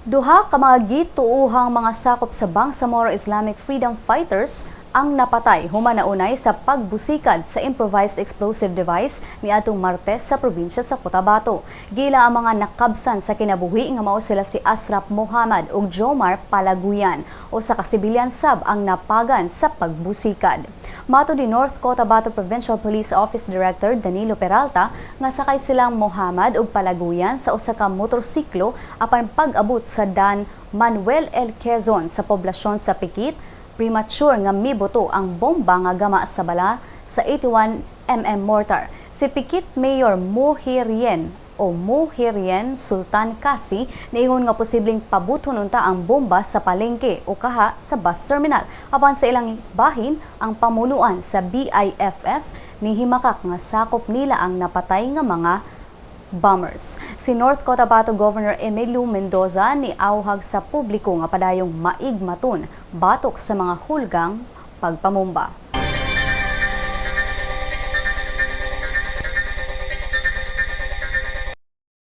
Duha ka mga gituohang mga sakop sa Bangsamoro Islamic Freedom Fighters ang napatay human naunay sa pagbusikad sa improvised explosive device niadtong Martes sa probinsya sa Cotabato. Giila ang mga nakabsan sa kinabuhi nga mao sila si Asraf Mohamad ug Jomar Palaguyan, usa ka sibilyan sab ang napagan sa pagbusikad. Matud ni North Cotabato Provincial Police Office Director Danilo Peralta nga sakay silang Mohamad ug Palaguyan sa usa ka motorsiklo, apan pag-abot sa Dan Manuel L. Quezon sa poblasyon sa Pikit, premature nga mibuto ang bomba nga gama sa bala sa 81 mortar. Si Pikit Mayor Muhirien o Muhirien Sultan Kasi niingon nga posibleng pabuton unta ang bomba sa palengke o kaha sa bus terminal. Apan sa ilang bahin, ang pamunuan sa BIFF nihimakak nga sakop nila ang napatay nga mga bombers. Si North Cotabato Governor Emilio Mendoza niawhag sa publiko nga padayong maigmaton batok sa mga hulgang pagpamumba.